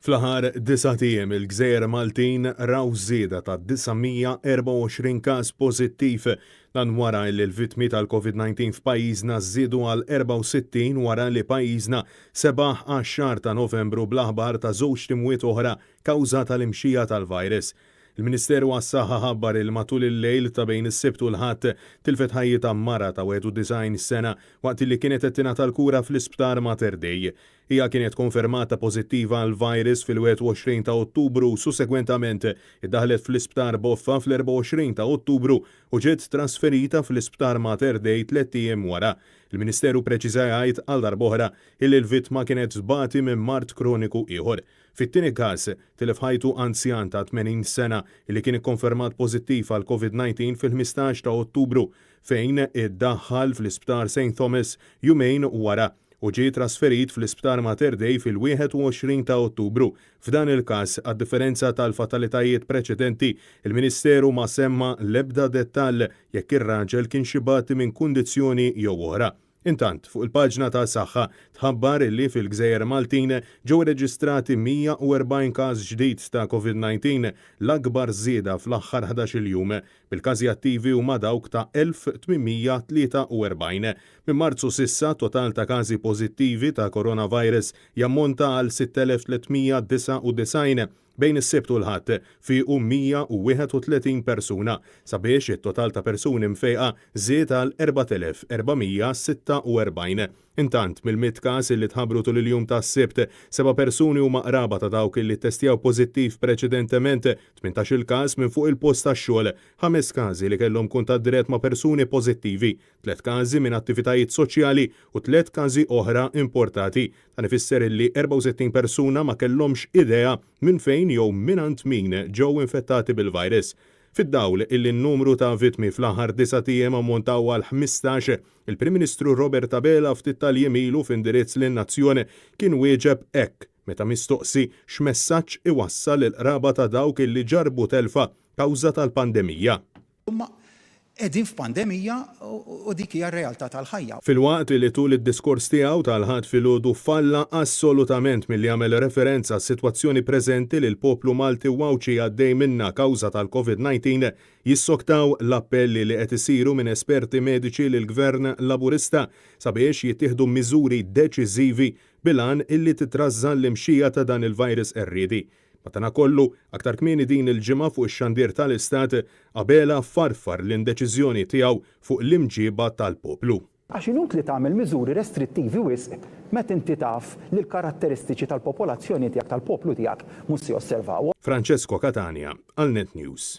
Fl-aħħar disat ijiem il-gżejjer Maltin raw żieda ta' 924 każ pożittiv. Dan wara li l-vittmi tal-Covid-19 f'pajjiżna żiedu għal 64 wara li pajjiżna sebaħ għax-xahar ta' Novembru bl-aħbar ta' żewġt imwiet oħra kawża tal-imxija tal-virus. Il-Ministeru għas-Saħħa ħabbar il matul il-lejl ta' bejn is-Sibt u l-Ħadd tilfet ħajjitha mara ta' 91 sena waqt li kienet qed tingħata l-kura fl-Isptar Mater Dei. Hija kienet konfermata pożittiva għall-virus fil-21 ta' Ottubru u sussegwentament iddaħħlet fl-Isptar Boffa fl-24 ta' Ottubru u ġiet trasferita fl-Isptar Mater Dei tlett ijiem wara. Il-Ministeru ppreċiża jgħid għal darb'oħra illi l-vittma kienet tbati minn mard kroniku ieħor. Fit-tieni każ, tilef ħajtu anzjan ta' 80 sena li kien ikkonfermat pożittiv għall-Covid-19 fil-15 ta' Ottubru fejn iddaħħal fl-Isptar St Thomas jumejn wara u ġie trasferit fl-Isptar Mater Dei fil-21 ta' Ottubru. F'dan il-każ, għad-differenza tal-fatalitajiet preċedenti, il-Ministeru ma semma l-ebda dettall jekk ir-raġel kienx ibati minn kundizzjoni jew oħra. Intant, fuq il-paġna ta' Saħħa tħabbar li fil-gżejjer Maltin ġew irreġistrati 140 każ ġdid ta' Covid-19, l-akbar żieda fl-aħħar ħdax-il jum, bil-każi attivi huma dawk ta' 1,843. Minn Marzu s'issa, total ta' każi pożittivi ta' coronavirus jammonta għal 6,399. Bejn is-Sibt u l-Ħadd, fiequ 131 persuna, sabiex it-total ta' persuni mfejqa żied għal 4,446. Intant, mill-100 każ li tħabbru tul il-jum tas-Sibt, seba' persuni huma qraba ta' dawk li ttestjaw pożittiv preċedentement, tmintax-il każ minn fuq il-post tax-xogħol, ħames każi li kellhom kuntatt dirett ma' persuni pożittivi, tliet każi minn attivitajiet soċjali u tliet każi oħra importati. Dan ifisser illi 64 persuna ma kellhomx idea minn fejn jew mingħand min ġew infettati bil-virus. Fid-dawl illi n-numru ta' vittmi fl-aħħar disat ijiem ammontaw għal 15, il-Prim Ministru Robert Abela ftit tal-jiem ilu f'indirizz lin-nazzjon kien wieġeb hekk meta mistoqsi x'messaġġ iwassal lill-qraba ta' dawk illi ġarrbu telfa kawża tal-pandemija. Imma qegħdin f'pandemija u dik hija r-realtà tal-ħajja. Filwaqt li tul id-diskors tiegħu tal-Ħadd filgħodu falla assolutament milli jagħmel referenza għas-sitwazzjoni preżenti li l-poplu Malti u Għawdxi għaddej minnha kawża tal-Covid 19, jissoktaw l-appelli li qed isiru minn esperti mediċi lill-Gvern Laburista sabiex jittieħdu miżuri deċiżivi bil-għan illi titrażżan l-imxija ta' dan il-virus qerriedi. Madanakollu, aktar kmieni din il-ġimgħa fuq ix-xandir tal-Istat, Abela farfar l-indeċiżjoni tiegħu fuq l-imġieba tal-poplu. Għax inutli tagħmel miżuri restrittivi wisq meta inti taf li l-karatteristiċi tal-popolazzjoni tiegħek, tal-poplu tiegħek mhux se josservawhom. Francesco Catania għal Net News.